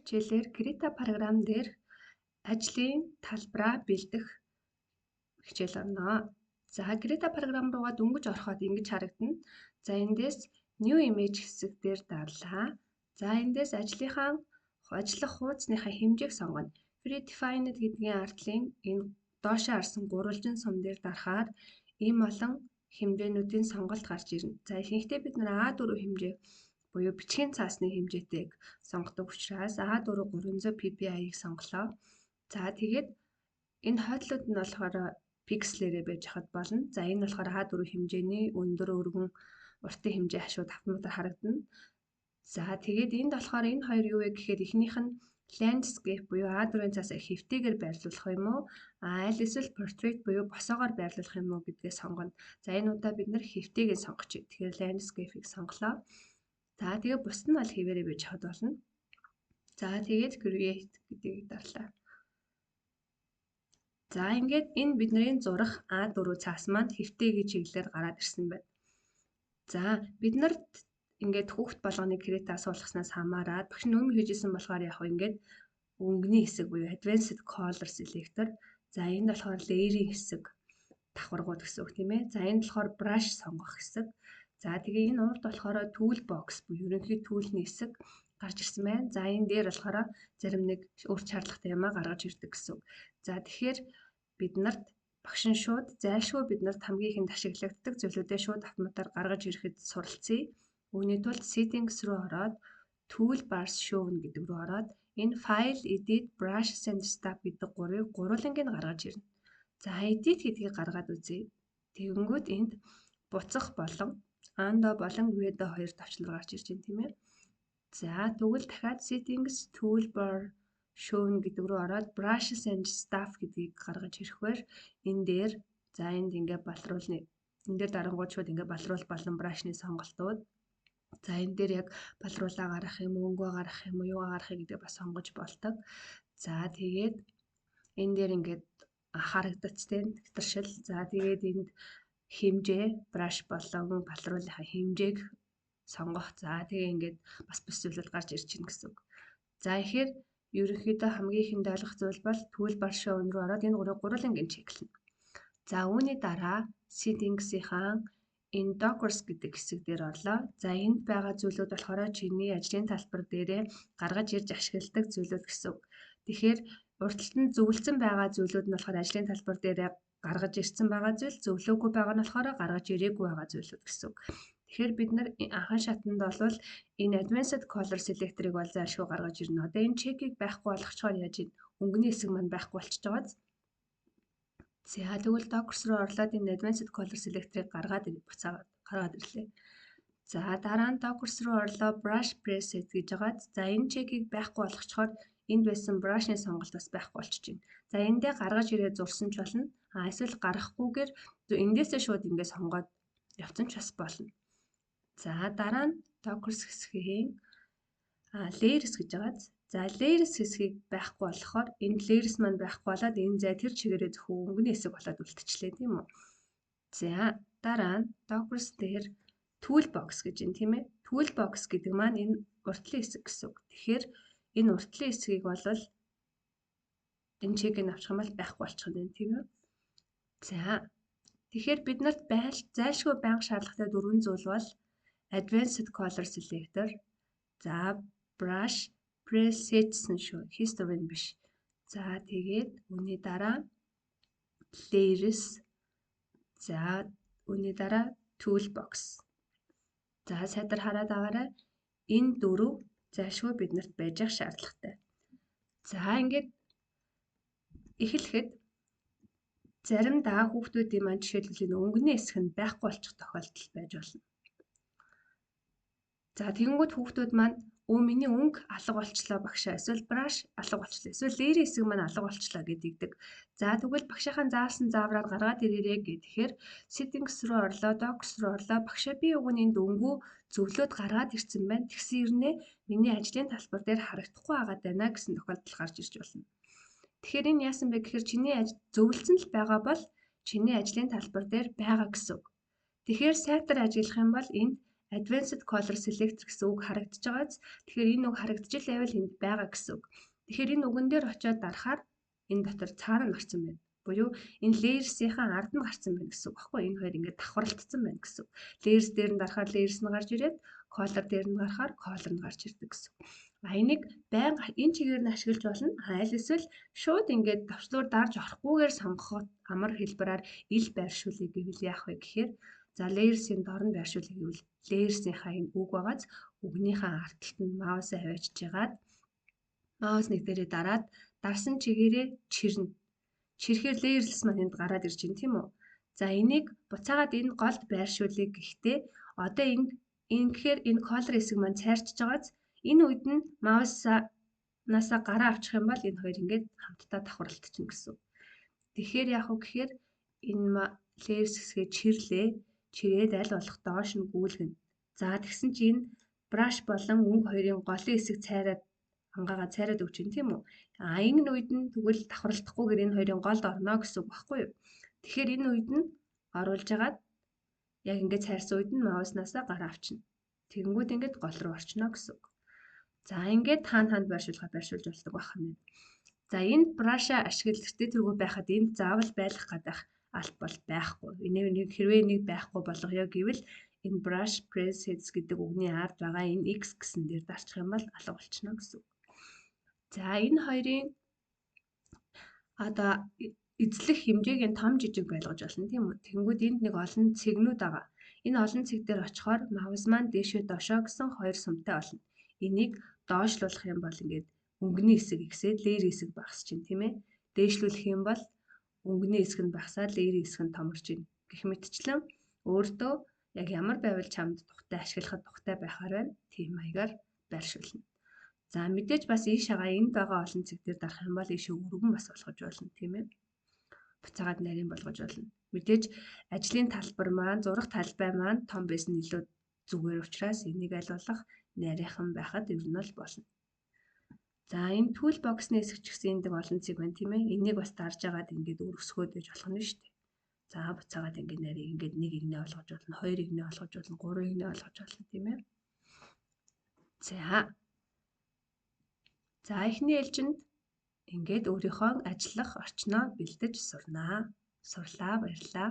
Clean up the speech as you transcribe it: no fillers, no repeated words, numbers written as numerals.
Хичээлээр Krita програм дээр ажлын талбараа бэлдэх хичээл орно. За, Krita програм руугаа дөнгөж ороход ингэж харагдана. За, эндээс New Image хэсэг дээр дарлаа. За, эндээс ажлынхаа ажиллах хуудасныхаа хэмжээг сонгоно. Predefined гэдгийн ардлын энэ доошоо харсан гурвалжин сум дээр дарахаар ийм олон хэмжээнүүдийн сонголт гарч ирнэ. За, ихэнхдээ бид нар A4 хэмжээ буюу бичгийн цаасны хэмжээтэйг сонгодог учраас A4 300 ppi-г сонголоо. За, тэгээд энэ хойдлууд нь болохоор пикселээрээ байж хад болно. За, энэ болохоор A4 хэмжээний өндөр, өргөн, уртын хэмжээ хашууд автоматар харагдана. За, тэгээд энд болохоор энэ хоёр юу вэ гэхээр эхнийх нь landscape буюу A4-ын цаасаа хэвтэйгээр байрлуулах юм уу? Аль эсвэл portrait буюу босоогоор байрлуулах юм уу гэдгээ сонгоно. За, энэ удаа бид нар хэвтэйг нь сонгочих. Тэгэхээр landscape-ийг сонголоо. За, тэгээ бусд нь бол хэвээрээ байж хад болно. За, тэгээд create гэдгийг дарлаа. За, ингээд энэ бидний зурах A4 цаас маань хэвтэйгийн чиглэлээр гараад ирсэн байна. За, бид нарт ингээд хүүхд болгоныг Krita суулгаснаас хамаарат багш нь өмнө хийжсэн болохоор яг ингээд өнгөний хэсэг буюу Advanced Color Selector, за, энд болохоор layer-ийн хэсэг, давхаргууд гэсэн үг, тийм ээ. За, энд болохоор brush сонгох хэсэг. За, тэгээ энэ урд болохоор toolbox буюу ерөнхий tool-ний хэсэг гарч ирсэн байна. За, энэ дээр болохоор зарим нэг өөр шаардлагатай юмаа гаргаж ирдэг гэсэн үг. За, тэгэхээр бид нарт багш нь шууд зайлшгүй бид нарт хамгийн ихэнд ашиглагддаг зүйлүүдээ шууд автоматар гаргаж ирэхэд суралцъя. Үүний тулд settings руу ороод toolbars shown гэдэг рүү ороод энэ file, edit, brushes and stuff гэдэг гурвыг гурвууланг нь гаргаж ирнэ. За, edit гэдгийг гаргаад үзье. Тэгэнгүүт энд буцах болон undo болон redo хоёр товчлуур гарч ирж байна, тийм ээ. За, тэгвэл дахиад settings, toolbar shown гэдэг рүү ороод brushes and stuff гэдгийг гаргаж ирэхээр энэ дээр, за, энд ингээ балруулны энэ дээр дарангууд шууд ингээ балруул болон brush-ны сонголтууд. За, энэ дээр яг балруулаа гаргах юм уу, өнгөө гаргах юм уу, юугаа гаргах гэдгийг бас сонгож болдог. За, тэгээд энэ дээр ингээд харагдацтай хэтэршил. За, тэгээд энд хэмжээ, brush болон балруулынхаа хэмжээг сонгох. За, тэгээ ингээд бас бус зүйлүүд гарч ирж байна гэсэн үг. За, ихээр ерөнхийдөө хамгийн ихэнд ойлгох зүйл бол toolbar show руу ороод энэ гурвыг гурван check-лэнэ. За, үүний дараа settings-ийнхаа энэ dockers гэдэг хэсэг дээр орлоо. За, энд байгаа зүйлүүд болохоор чиний ажлын талбар дээрээ гаргаж ирж ашигладаг зүйлүүд гэсэн үг. Тэгэхээр урд талд нь зөвлөсөн байгаа зүйлүүд нь болохоор ажлын талбар дээрээ гаргаж ирсэн байгаа зүйл, зөвлөөгүй байгаа нь болохоор гаргаж ирээгүй байгаа зүйлүүд гэсэн үг. Тэгэхээр бид нар анхан шатанд бол энэ Advanced Color Selector-ыг бол зайлшгүй гаргаж ирнэ. Одоо энэ check-ийг байхгүй болгочхоор яаж ийн өнгөний хэсэг маань байхгүй болчихж байгааз. За, тэгвэл Dockers руу орлоод энэ Advanced Color Selector-ыг гаргаад буцаагаад гаргаад ирлээ. За, дараа нь Dockers руу орлоо, Brush Preset гэж байгаад, за, энэ check-ийг байхгүй болгочхоор энд байсан brush-ны сонголт бас байхгүй болчихж байна. За, эндээ гаргаж ирээд зурсан ч болно. А эсвэл гаргахгүйгээр эндээсээ шууд ингэ сонгоод явцсан ч бас болно. За, дараа нь Dockers хэсгийн layers гэж байгааз. За, layers хэсгийг байхгүй болохоор энэ layers маань байхгүй болоод энэ зай тэр чигээрээ зөвхөн өнгөний хэсэг болоод үлдчихлээ, тийм үү. За, дараа нь Dockers дээр toolbox гэж байна, тийм ээ. Toolbox гэдэг маань энэ уртлын хэсэг гэсэн үг. Тэгэхээр энэ уртлын хэсгийг бол энэ check-ийг авчих юм бол байхгүй болчих юм, тийм ээ. За, тэгэхээр бид нарт зайлшгүй байнга шаардлагатай дөрвөн зүйл бол Advanced Color Selector, за, brush presets нь шүү. History нь биш. За, тэгээд үүний дараа layers, за, үүний дараа toolbox. За, сайтар хараад аваарай. Энэ дөрөв зайлшгүй биднэрт байж ах шаардлагатай. За, ингээд эхлэхэд заримдаа хүүхдүүдийн маань жишээлбэл энэ өнгөний хэсэг нь байхгүй болчих тохиолдол байж болно. За, тэгэнгүүт хүүхдүүд маань "Өө, миний өнгө алга болчлоо, багшаа", эсвэл brush алга болчлоо, эсвэл layer хэсэг маань алга болчлоо гэдэгдэг. За, тэгвэл багшийнхаа заасан заавраар гаргаад ирээрэй гэхээр settings руу орлоо, docs руу орлоо. "Багшаа, би уг нь энд өнгөө зөвлөөд гаргаад ирсэн байна. Тэгсэн хэрнээ миний ажлын талбар дээр харагдахгүй байгаад байна" гэсэн тохиолдол гарч ирж болно. Тэгэхээр энэ яасан бэ гэхээр чиний зөвлөсөн л байгаа бол чиний ажлын талбар дээр байгаа гэсэн үг. Тэгэхээр сайтар ажиглах юм бол энд Advanced Color Selector гэсэн үг харагдаж байгааз. Тэгэхээр энэ үг харагдчихлээвэл энд байгаа гэсэн үг. Тэгэхээр энэ үгэн дээр очиод дарахаар энэ дотор цаана нь гарсан байна. Буюу энэ layers-ийнхаа ард нь гарсан байна гэсэн үг баггүй. Энэ хоёр ингээд давхарлагдсан байна гэсэн үг. Layers дээр нь дарахаар layers нь гарч ирээд, color дээр нь гарахаар color нь гарч ирдэг гэсэн үг. А энийг байнга энэ чигээр нь ашиглаж болно. А аль эсвэл шууд ингээд товчлуур дарж орохгүйгээр сонгоход амар хэлбэрээр ил байршуулъя гэвэл яах вэ гэхээр, за, layers-ийн дор нь байршуулъя гэвэл layers-ийнхаа энэ үг байгааз үгнийхээ ард талд нь маусаа аваачиж ягаад маус нэг дээрээ дараад дарсан чигээрээ чирнэ. Чирэхээр layers маань энд гараад ирж байна, тийм үү? За, энийг буцаагаад энэ голд байршуулъя гэхдээ одоо ингэхээр энэ color хэсэг маань цайрчж байгааз энэ үед нь мауснаасаа гараа авчих юм бол энэ хоёр ингээд хамтдаа давхарлагдчихна гэсэн. Тэгэхээр яах вэ гэхээр энэ layers хэсгээ чирлээ. Чирээд аль болох доош нь гүйлгэнэ. За, тэгсэн чинь энэ brush болон өнгө хоёрын голын хэсэг цайраад ангаагаа цайраад өгч юм, тийм үү? А энэ үед нь тэгвэл давхарлагдахгүйгээр энэ хоёрын голд орно гэсэн үг багхгүй юу? Тэгэхээр энэ үед нь оруулж агаад яг ингээд цайрсан үед нь мауснасаа гараа авчна. Тэгэнгүүт ингээд гол руу орчно гэсэн үг. За, ингээд хаана хаанд байршуулгаа байршуулж болдог байх нь. За, энэ brush аа ашиглах тэргүй байхад энд заавал байлгах гадах алт бол байхгүй. Энэ нэг хэрвээ нэг байхгүй болгоё гэвэл энэ brush presets гэдэг үгний ард байгаа энэ X гэсэн дээр дарчих юм бол алга болчихно гэсэн үг. За, энэ хоёрын одоо эзлэх хэмжээг нь том жижиг байлгаж болно, тийм үү. Тэгэнгүүт энд нэг олон цэгнүүд байгаа. Энэ олон цэг дээр очихоор маус маань дээшээ доошоо гэсэн хоёр сумтай болно. Энийг доошлуулах юм бол ингээд өнгөний хэсэг ихсээд layer хэсэг багасч чинь, тийм ээ. Дээшлүүлэх юм бол өнгөний хэсэг нь багасаад layer хэсэг нь томорч байна. Гэх мэтчлэн өөртөө яг ямар байвал чамд тухтай ашиглахад тухтай байхаар байна. Тийм маягаар байршуулна. За, мэдээж бас ийш хагаа энд байгаа олон цэг дээр дарах юм бол ийшээ өргөн бас болгож болно, тийм ээ. Буцаагаад нарийн болгож болно. Мэдээж ажлын талбар маань, зурах талбай маань том байсан илүү зүгээр учраас энийг аль болох нарийнхан байхад ер нь бол болно. За, энэ toolbox-ны хэсэг ч гэсэн энд олон цэг байна, тийм ээ. Энийг бас дарж агаад ингээд өргөсгөөд байж болох нь шүү дээ. За, буцаагаад ингээд нарийн ингээд нэг игнэ болгож болно, хоёр игнэ болгож болно, гурван игнэ болгож болно, тийм ээ. За. За, эхний ээлжинд ингээд өөрийнхөө ажиллах орчноо бэлдэж сурнаа. Сурлаа, баярлалаа.